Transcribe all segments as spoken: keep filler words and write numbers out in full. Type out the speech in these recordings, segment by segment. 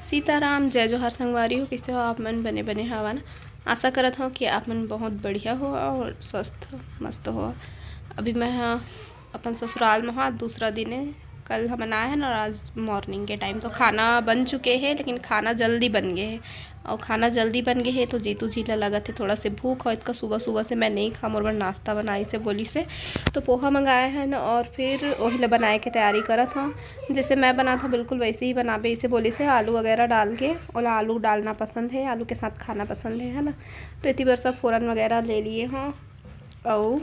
सीताराम, जय जोहार संगवारी हो, कइसे हो आप मन? बने बने हवा ना? आशा करत हव कि आप मन बहुत बढ़िया हो और स्वस्थ मस्त हो। अभी मैं ह अपन ससुराल में हा, दूसरा दिन है। कल हमन आए हैं ना, और आज मॉर्निंग के टाइम तो खाना बन चुके हैं, लेकिन खाना जल्दी बन गए है। और खाना जल्दी बन गए है तो जीतू जी ला लगत है थोड़ा से भूख, और इतका सुबह सुबह से मैं नहीं खा, मोर बर नाश्ता बनाई से बोली से। तो पोहा मंगाए हैं ना, और फिर वही ला बनाए के तैयारी करत हूँ। जैसे मैं बनात हव बिल्कुल वैसे ही बनाबे, इसे बोली से आलू वगैरह डाल के, ओला आलू डालना पसंद है, आलू के साथ खाना पसंद है, है ना। तो इतनी बार सब फोरन वगैरह ले लिए हव, अउ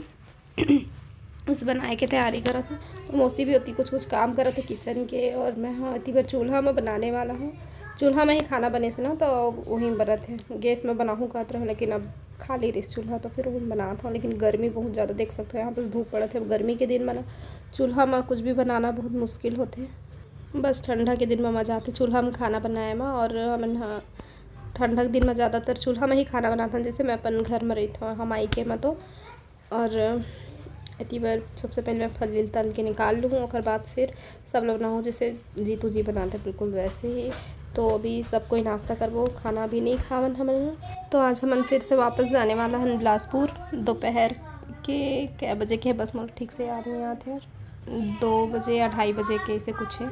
उस बनाए के तैयारी करत हव। तो मौसी भी होती कुछ कुछ काम करत है किचन के, और मैं हाँ इतनी बार चूल्हा में बनाने वाला हूँ। चूल्हा में ही खाना बने से ना, तो वहीं बनत है। गैस में बनाहूँ कहत रहे, लेकिन अब खाली रहिस चूल्हा, तो फिर वहीं बनात हव। लेकिन गर्मी बहुत ज़्यादा देख सकते हो, यहाँ पर धूप पड़त है। अब गर्मी के दिन में ना चूल्हा में कुछ भी बनाना बहुत मुश्किल होते। बस ठंडा के दिन में मज़ा आते चूल्हा में खाना बनाए में। और हमन ह ठंडा के दिन में ज़्यादातर चूल्हा में ही खाना बनाथन। जैसे मैं अपन घर में रहित हव, हम मायके में तो, और एती बर सबसे पहले मैं फल्ली ल तल के निकाल लूँ, ओकर बाद फिर सब लोग बनाहूँ, जैसे जीतू जी बनाते बिल्कुल वैसे ही। तो अभी सब कोई नाश्ता करबो, खाना भी नहीं खावन हमन ह। तो आज हमन फिर से वापस जाने वाला हन बिलासपुर। दोपहर के कै बजे के बस, मोला ठीक से याद नहीं आत है, दो बजे या ढाई बजे के ऐसे कुछ है।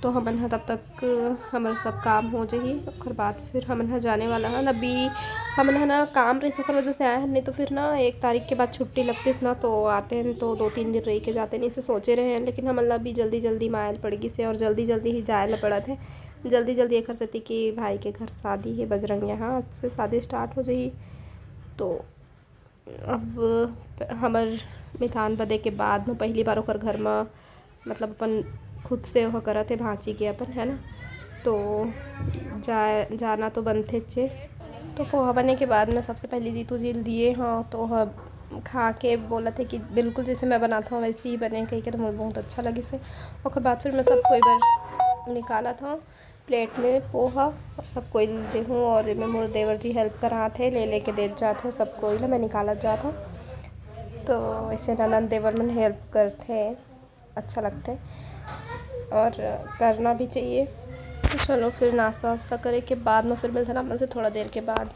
तो हमन ह तब तक हमर सब काम हो जाही, ओकर बाद फिर हमन ह जाने वाला हन। अभी हमन ह ना काम रहिस, ओकर वजह से आए हन, नहीं तो फिर ना एक तारीख के बाद छुट्टी लगतिस ना, तो आते हैं तो दो तीन दिन रह के जाते हैं, इसे सोचे रहे हैं। लेकिन हमन ला अभी जल्दी जल्दी मायल पड़ गिस हे और जल्दी जल्दी ही जाए ला पड़त है। जल्दी जल्दी एकर सेती कि भाई के घर शादी है बजरंग, यहाँ से शादी स्टार्ट हो जाही, तो अब हमर मितान बदे के बाद में पहली बार ओकर घर म, मतलब, अपन खुद से ओह करत हे भांची के अपन, है ना, तो जा, जाना तो बनथेच हे। तो पोहा बने के बाद में सबसे पहले जीतू जी ल दिए हव, तो ओह खा के बोलत हे कि बिल्कुल जैसे मैं बनात हव वैसे ही बने, कहिके तो मोला बहुत अच्छा लगिस हे। ओकर बाद फिर मैं सब कोई बर निकालत हव प्लेट में पोहा और सब कोई ल देहूँ, और एमे मोर देवर जी हेल्प करात हे, ले लेके देत जात हव सब कोई ल, मैं निकालत जात हव। तो ऐसे ननद देवर मन हेल्प करथे, अच्छा लगथे और करना भी चाहिए। तो चलो फिर नाश्ता वास्ता करे के बाद में फिर मिलते ना आप मन से थोड़ा देर के बाद।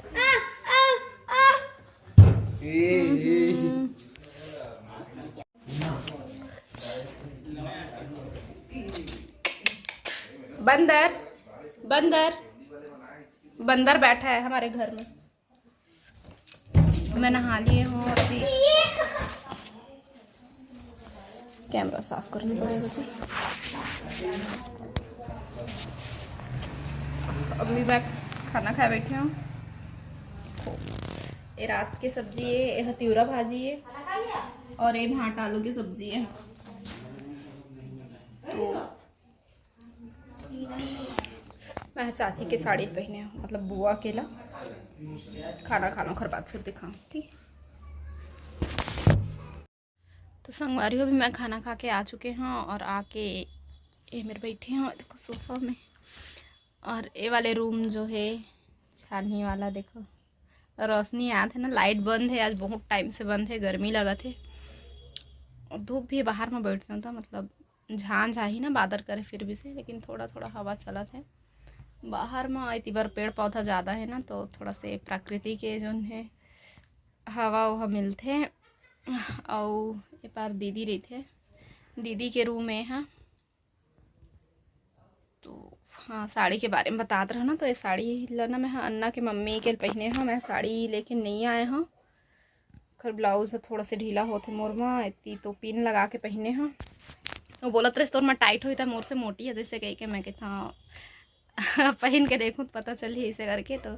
बंदर, बंदर, बंदर बैठा है हमारे घर में। मैं नहा लिए हूँ और अभी कैमरा साफ करने पड़ेगा जी। अभी मैं खाना खाए बैठे हूँ। ये रात के सब्जी है, ये ह तिवरा भाजी है और ये भांटा आलू की सब्जी है। तो मैं चाची के साड़ी पहने हूँ, मतलब बुआ के ला। खाना खाना ओकर बाद फिर दिखाऊँ, ठीक। तो संगवारी हो, अभी मैं खाना खा के आ चुके हूँ और आके ये मेरे बैठे हूँ, देखो, सोफा में। और ये वाले रूम जो है छानही वाला, देखो, रोशनी आत है ना, लाइट बंद है, आज बहुत टाइम से बंद है, गर्मी लगत है। और धूप भी, बाहर में बैठते हैं तो, मतलब, झांझ आही ना, बादर करे फिर भी से, लेकिन थोड़ा थोड़ा हवा चलत है। बाहर में एती बर पेड़ पौधा ज़्यादा है ना, तो थोड़ा से प्रकृति के जोन है, हवा वहा मिलथे। अउ ए पार दीदी रहिथे, दीदी के रूम ए हा। तो हाँ, साड़ी के बारे में बतात रहा ना, तो ये साड़ी ल ना मैं ह अन्ना के मम्मी के पहने हव, मैं साड़ी लेके नहीं आए हव। ओखर ब्लाउज ह थोड़ा से ढीला होथे मोर म, एती तो पिन लगा के पहने हव। वो बोलत रहिस, "तोर म टाइट होही त मोर से मोटी है," जैसे कह के मैं कहता, "पहन के देखूँ त पता चलही," ऐसे करके तो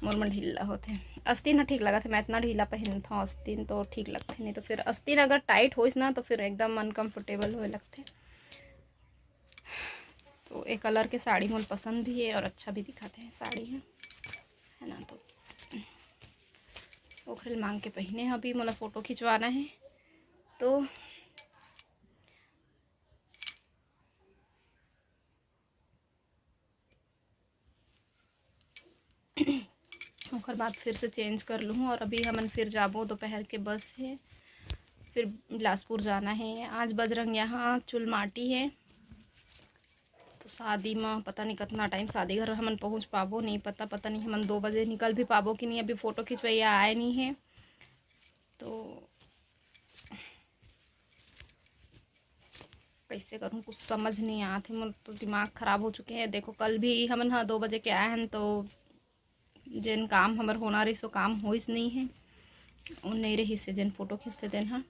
मोर म ढीला होथे। अस्तीन ह ठीक लगत है, मैं इतना ढीला पहनत हव, अस्तीन तो ठीक लगथे, नहीं तो फिर अस्तीन अगर टाइट होइस ना तो फिर एकदम अनकम्फर्टेबल होए लगथे। तो ये कलर के साड़ी मोला पसंद भी है और अच्छा भी दिखत है साड़ी ह, है ना। तो ओखरे ल मांग के पहने हव, अभी मोला फोटो खिंचवाना है। तो ओकर बाद फिर से चेंज कर लूँ। और अभी हमन फिर जाबो, दोपहर के बस है, फिर बिलासपुर जाना है। आज बजरंग यहाँ चुलमाटी है, शादी म पता नहीं कितना टाइम शादी घर हमन पहुँच पाबो, नहीं पता, पता नहीं हमन दो बजे निकल भी पाबो कि नहीं। अभी फोटो खिंचवैया आए नहीं है, तो कैसे करूँ, कुछ समझ नहीं आत है। मोर तो दिमाग खराब हो चुके हैं। देखो, कल भी हमन ह दो बजे के आए हैं, तो जेन काम हमर होना रहिस, वो काम होइस नहीं है, वो नहीं रहिस है, जेन फोटो खींचते तेन ह,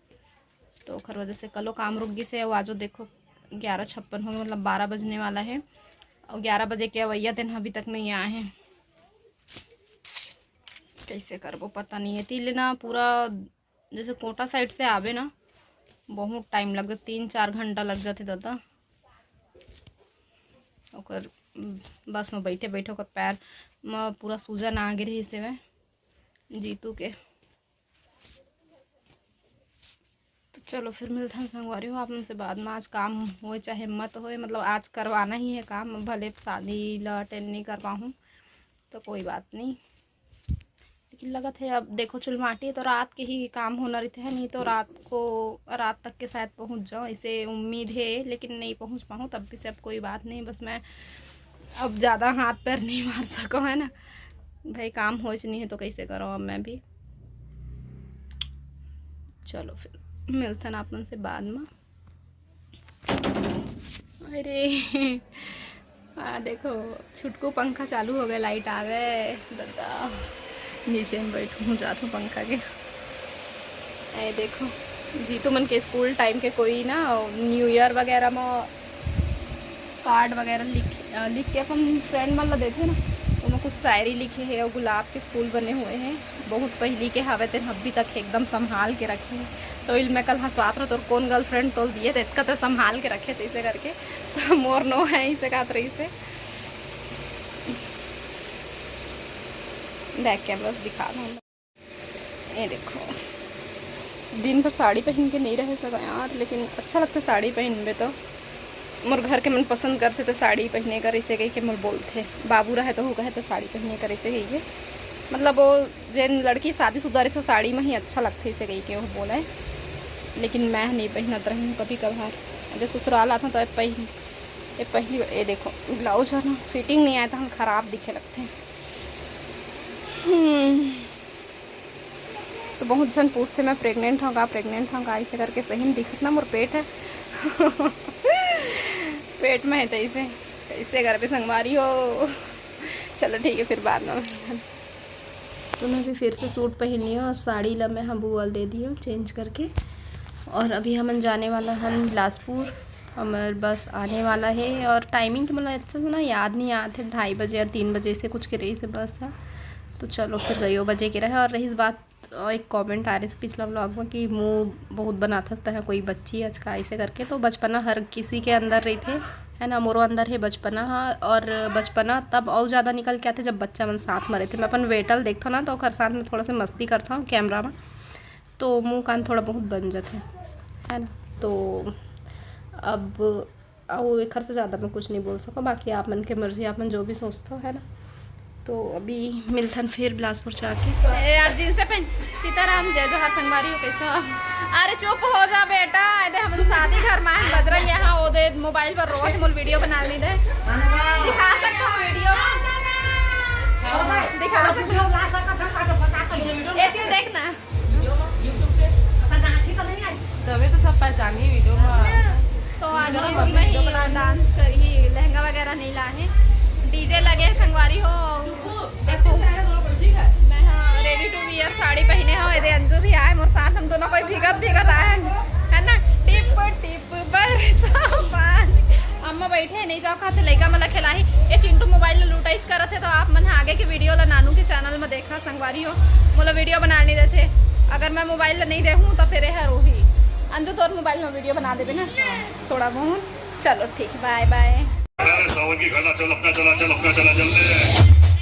तो ओखर वजह से कलो काम रुक गिस है। अउ आजो देखो, ग्यारह छप्पन हो गए, मतलब बारह बजने वाला है, और ग्यारह बजे के अवैया तेन ह अभी तक नहीं आए हैं। कैसे करबो, पता नहीं है। ती ले ना पूरा जैसे कोटा साइड से आवे ना, बहुत टाइम लग जाता, तीन चार घंटा लग जाते दादा। ओकर बस में बैठे बैठे ओकर पैर में पूरा सूजन आ गे रहिस हवय जीतू के। तो चलो फिर मिलथन संगवारी हो आप मन से बाद में। आज काम होए चाहे मत होए, मतलब आज करवाना ही है काम, भले शादी ला अटेंड नहीं कर पाहूँ तो कोई बात नहीं। लेकिन लगत है अब देखो चुलमाटी तो रात के ही काम होना रहते हैं, नहीं तो रात को, रात तक के शायद पहुँच जाओ, इसे उम्मीद है, लेकिन नहीं पहुँच पाऊँ तब भी से अब कोई बात नहीं। बस मैं अब ज़्यादा हाथ पैर नहीं मार सको है ना भाई, काम होच नहीं है तो कैसे करो अब मैं भी। चलो फिर मिलथन आप मन से बाद में। अरे आ देखो, छुटकू पंखा चालू हो गए, लाइट आ गए। दादा नीचे में बैठू हूँ, जात हूँ पंखा के। ए देखो, जीतू मन के स्कूल टाइम के कोई ना न्यू ईयर वगैरह में कार्ड वगैरह लिख, अ, लिख के अपन फ्रेंड मन ला देथे ना, ओमा कुछ शायरी लिखे हे और गुलाब के फूल बने हुए हैं। बहुत पहली के हवे, तेन अभी तक एकदम संभाल के रखे हैं। तो इल मैं कल हंसवात रहो, तोर कौन गर्लफ्रेंड तोल दिए, तो इतका तो संभाल के रखे थे इसे करके। तो मोर नो है इसे कहत रही से। बैक कैमरा से दिखा दो। ये देखो, दिन भर साड़ी पहन के नहीं रह सका यार, लेकिन अच्छा लगता साड़ी पहनबे तो। मोर घर के मन पसंद करथे तो साड़ी पहने कर इसे कही के मोर बोलथे, बाबू रहे तो वो कहे तो साड़ी पहने कर इसे कही के, मतलब वो जेन लड़की शादीशुदा रहिथे, साड़ी में ही अच्छा लगथे इसे कही के वो बोले। लेकिन मैं नहीं पहनत रही हूँ कभी कभार। जब ससुराल आता तो ये पहली, ये पहली बार। ये देखो ब्लाउज है ना, फिटिंग नहीं आया तो हम खराब दिखे लगते हैं। हम्म। तो बहुत झन पूछथे, "मैं प्रेग्नेंट हूँ का, प्रेग्नेंट हूँ का?" ऐसे करके सही में दिखत ना मोर पेट है। पेट में है तो इसे कैसे घर पे संगवारी हो। चलो ठीक है, फिर बाद में। तो मैं भी फिर से सूट पहनी हूँ और साड़ी ला मैं हम बुआ ल दे दी हूँ चेंज करके। और अभी हमन जाने वाला हन बिलासपुर, हमर बस आने वाला है। और टाइमिंग के मतलब अच्छा से ना याद नहीं आते, ढाई बजे या तीन बजे से कुछ के रही से बस था। तो चलो फिर दो बजे के रहे। और रही बात, एक कमेंट आ रही पिछला व्लॉग में कि मुंह बहुत बनाथस तह कोई बच्ची अचका ऐसे करके। तो बचपना हर किसी के अंदर रही थे, है ना, मोरो अंदर है बचपना। हाँ, और बचपना तब और ज़्यादा निकल के आते जब बच्चा मन साथ में रहते। मैं अपन बेटा ल देखता ना तो ओकर साथ में थोड़ा सा मस्ती करता हूँ कैमरा में, तो मुंह कान थोड़ा बहुत बन जाते हैं, है ना। तो अब अउ एखर से ज़्यादा मैं कुछ नहीं बोल सको, बाकी आप मन के मर्जी, आप मन जो भी सोचते हो, है ना। तो अभी मिलथन फिर बिलासपुर जाके। ए यार, जींस पहन। सीताराम, जय जोहार संगवारी हो, कैसे हो? अरे चुप हो जा बेटा, ए दे हमन शादी घर में हैं, बजरंग यहाँ, ओ दे मोबाइल पर रोत मोल वीडियो बना ली दे। दिखा सकते हो वीडियो? दिखा सकते हो? ए चीज देखना। तभी तो सब पहचानी वीडियो में। तो आज इसमें ही डांस करी, लहंगा वगैरह नहीं लाए हैं। डीजे लगे संगवारी हो। देखो, मैं हाँ रेडी टू वियर साड़ी पहने हो। ये अंजू भी आए मोर साथ, हम दोनों कोई भीगत भीगत आए हैं, है ना। टिप टिप बरसा पानी। अम्मा बैठे हैं, नहीं जाओ कहा थे लइका मन ला खिलाही। ये चिंटू मोबाइल ला लुटाइच करत है, तो आप मन आगे के वीडियो ला नानू के चैनल में देखा संगवारी हो। मोला वीडियो बना नहीं देते, अगर मैं मोबाइल ला नहीं देखूँ तो फिर यह रोही। अंजू तोर मोबाइल में वीडियो बना देबे ना थोड़ा बहुत। चलो ठीक, बाय बाय। अरे सावन की घटा चल अपना चला, चल अपना चला, चल रे।